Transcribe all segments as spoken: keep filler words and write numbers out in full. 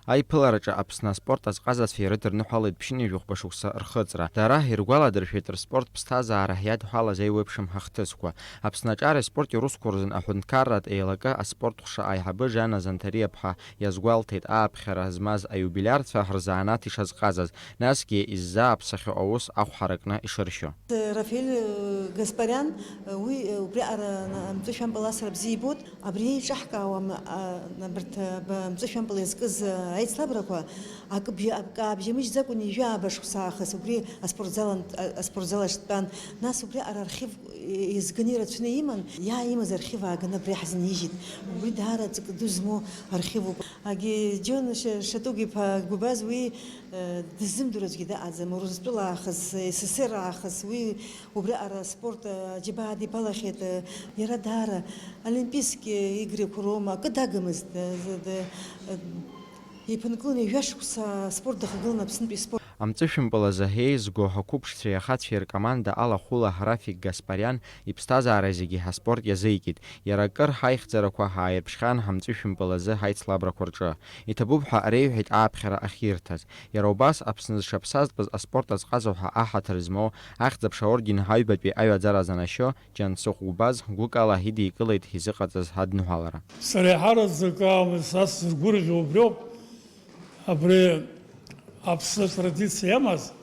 Аиԥылараҿы Аԥсны аспорт азҟазацәа ирыдырныҳәалеит ԥшьынҩажәи хәба шықәса рхыҵра. Дара иргәаладыршәеит рспорт ԥсҭазаара иадҳәалаз еиуеиԥшым ҳахҭысқәа. Аԥсны аҿареи аспорти русқәа рзын аҳәынҭқарратә еилакы аспорт ҟәша аиҳабы Жана Занҭариаԥҳа иазгәалҭеит ааԥхьара змаз аиубилиарцәа рзанааҭ ишазҟазаз, насгьы иззааԥсахьоу аус ахә ҳаракны ишыршьо. Рафаель, э, Гаспариан, э, уи, э, убриаҟара на-, амҵәышәампыл асра бзиа ибоит. Абри еиҿаҳкаауам, а, абарҭ, а, ба-, амҵәышәампыл иазкыз, а, аицлабрақәа, акы бжьы-, акы аабжьамыжьӡакәа ҩажәи ааба шықәса аахыс убри аспортзал ан-, а, аспортзал аҿы дтәан. Нас убриаҟара архив, е-, еизганы ирацәаны иман, иааимаз архив ааганы абри ҳзынижьит. Убри даара ҵакы ду змоу архивуп. Агьежьон Ша-, Шатугә-иԥа Гәыбаз уи, э, дыззымдыруазгьы дыҟаӡам. Урыстәыла аахыс, С С С Р аахыс уи убриаҟара аспорт, э, аџьабаа дибалахьеит. Э, иара даара Олимпийские игры роума акы дагымызт. Э, з-, д-, э, иԥынкыланы ҩажәа шықәса аспорт дахагылан Аԥснытәи спорт. Амҵәышәымпыл азы еизго ақәыԥшцәеи ахацәеи ркоманда алахәыла Рафик Гаспариан иԥсҭазаара зегьы аспорт иазикит. Иара акыр ҳаихьӡарақәа ҳааирԥшхьан ҳамҵәышәымпыл азы ҳаицлабрақәа рҿы. Иҭабуп ҳәа реиҳәеит ааԥхьара ахьирҭаз. Иара убас Аԥсны зҽаԥсазтәыз аспорт азҟаза ҳәа аҳаҭыр змоу ахьӡ-аԥша орден ҳаҩбатәи аҩаӡара занашьо Џьансыхә Гәбаз гәыкала идикылеит изыҟаҵаз адныҳәалара. Сара еиҳараӡак аамыс ас сзыргәырӷьо убриоуп, абри Аԥсны атрадициа иамаз,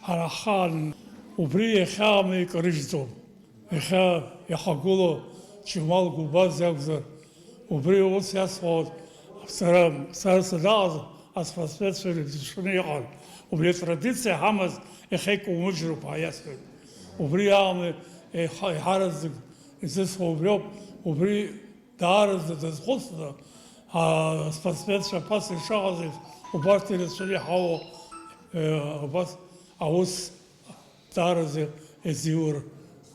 ҳара ҳхаан убри иахьа ами икарыжьӡом. Иахьа иахагылоу Џьамал Гәбаз иакәзар, убри ус иасҳәоит, сара, сара санаҟаз аспортсменцәа ирыцәшәаны иҟан. Убри атрадициа ҳамаз иахьа икумыжьроуп ҳәа иасҳәеит. Убри аҟны еиҳа-, еиҳараӡак изысҳәо убриоуп, убри даараӡа дазхәыцны, аспортсменцәа ԥаса ишаҟаз еиԥш, убарҭ ирацәаны иҳауа, э, убас аус даараӡа иазиур,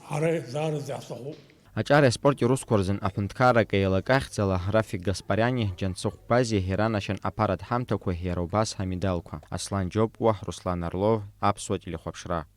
ҳара даараӡа иаҳҭахуп. Аҿареи аспорти русқәа рзын аҳәынҭқарра акы еилакахьӡала Рафик Гаспариани, Џьансыхә Гәбази иранашьан аԥаратә ҳамҭақәа, иара убас амедалқәа. Аслан Џьопуа, Руслан Арлов, Аԥсуа телехәаԥшра.